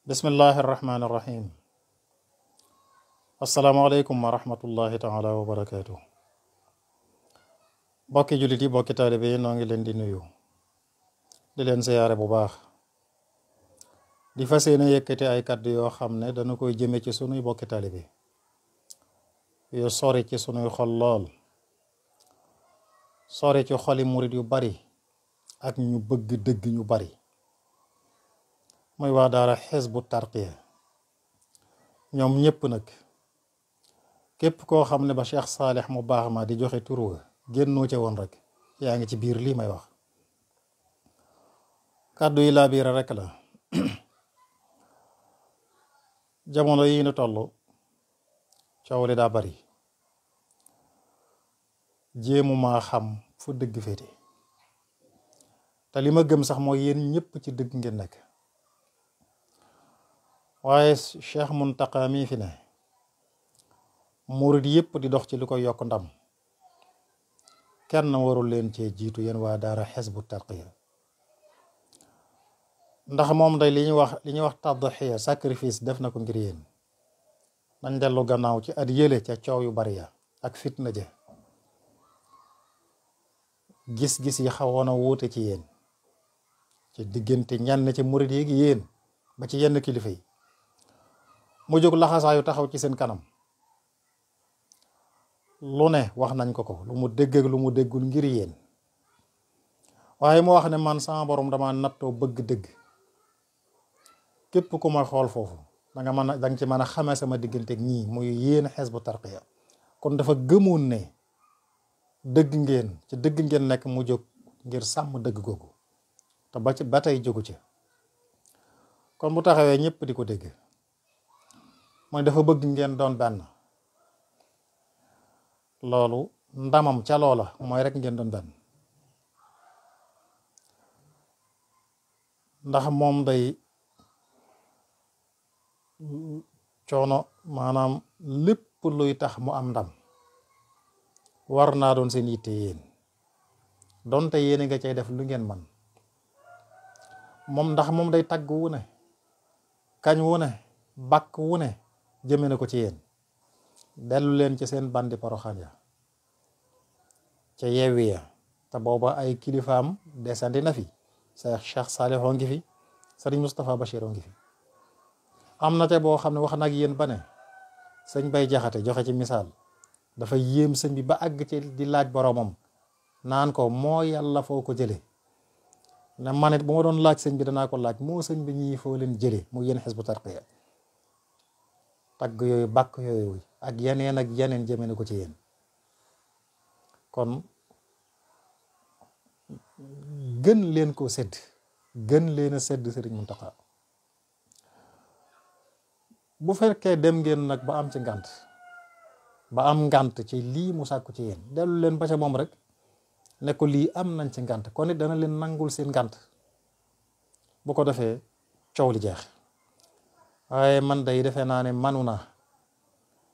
bismillahi irrahmani irrahim asalaamaaleykum wa rahmatullahi taala wa barakaatu. bokki jullit yi bokki taalibe yi noo ngi leen di nuyu di leen siyaare bu baax di fas yéene yëkkati ay kàddu yoo xam ne dana koy jëme ci sunuy bokki taalibe yu sori ci sunuy xol lool, sori ci xoli murit yu bari ak ñu bëgg dëgg ñu bari, muy waa daara Hizbut Tarqiyyah. ñoom ñëpp nag képp koo xam ne ba Cheikh Saalih mu baax ma di joxe tur wa génnoo ca woon rek yaa ngi ci biir lii may wax. kàddu yi laa biira rek la. jamono yi nu toll coow li daa bari, jéemu maa xam fu dëgg féete, te li ma gëm sax mooy yéen ñëpp ci dëgg ngeen nekk. waaye Cheikh Muntaqa mii fi ne murid yëpp di dox ci li koy yokk ndam, kenn warul leen cee jiitu yéen waa daara Hizbut Tarqiyyah. ndax moom day li ñuy wax tadhiya sacrifice def na ko ngir yéen. nañ dellu gannaaw ci at yële ca coow yu bari ya ak fitna ja, gis-gis yi xawoon a wuute ci yéen, ci diggante ñenn ci murid yi yéen ba ci yenn kilifa yi. mu jóg laxasaayu taxaw ci seen kanam, lu ne wax nañ ko lu mu dégg ak lu mu déggul ngir yéen. waaye mu wax ne man sama borom dama nattoo bëgg dëgg. képp ku ma xool foofu danga ci mën a xamee sama diggante ak ñii muy yéen Hizbut Tarqiyyah. kon dafa gëmoon ne dëgg ngeen ci dëgg ngeen nekk, mu jóg ngir sàmm dëgg googu te ba tey jógu ci. kon bu taxawee ñëpp di ko dégg, mooy dafa bëgg ngeen doon benn. loolu ndamam ca loola mooy rek ngeen doon benn. ndax moom day coono, maanaam lépp luy tax mu am ndam war naa doon seen yitte yéen, donte yéen nga cay def lu ngeen man. ndax moom day tagg wu ne, kañ wu ne, bàkk wu ne jëme na ko ci yéen. dellu leen ci seen bandi poroxaan ya ca Yewwi ya, te booba ay kilifaam desandi na fi. Cheikh Saalih ngi fi, sëriñ Moustapha Bachir ngi fi. am na te boo xam ne wax nag yéen ba ne sëñ Bay Jaxate joxe ci misaal, dafa yéem sëñ bi ba àgg ci di laaj boromam naan ko moo yàlla foo ko jële. ne man it bu ma doon laaj sëñ bi danaa ko laaj moo sëñ bi ñii foo leen jële mu yéen Hizbut Tarqiyyah. tagg yooyu, bàkk yooyu ak yeneen jëme na ko ci yéen. kon gën leen ko sedd, gën leen a sedd Sëriñ Muntaqa. bu fekkee dem ngeen nag ba am ci ngànt ci lii mu sàkku ci yéen, dellu leen ba ca moom rek ne ko lii am nañ ci ngànt, kon it dana leen nangul seen ngànt. bu ko defee coow li jeex. waaye man day defee naa ne manu naa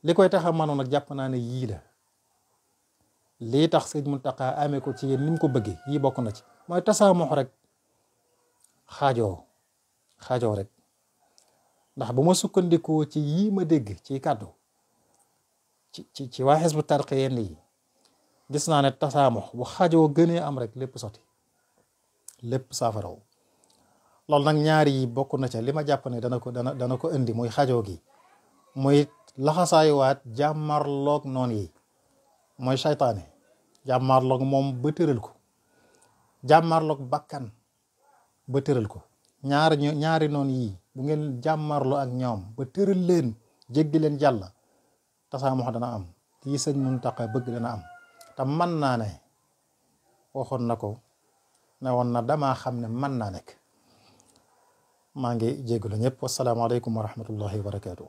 li koy tax a manu nag jàpp naa ne yii la. lii tax Sëriñ Muntaqa amee ko ci yéen ni mu ko bëggee, yii bokk na ci. mooy tasaamox rek, xaajoo rek. ndax bu ma sukkandikoo ci yii ma dégg ci kàddu ci waa Hizbut Tarqiyyah yi, gis naa ne tasaamox bu xaajoo gënee am rek lépp sotti, lépp saafaraw. loolu nag ñaari yi bokk na ca li ma jàpp ne dana ko indi, muy xaajoo gi, muy laxasaayuwaat jàmmarloog noon yi, mooy saytaane. jàmmarloog moom ba tëral ko, jàmmarloog bakkan ba tëral ko. ñaari noon yii bu ngeen jàmmarloo ak ñoom ba tëral leen, jéggi leen jàll, tasaamox dana am. lii sëñ Muntaqa bëgg dana am. te mën naa ne, waxoon na ko, ne woon na damaa xam ne mën naa nekk. maa ngi jégalu ñëpp. wasalaamaaleykum wa rahmatullahi wa barakaatu.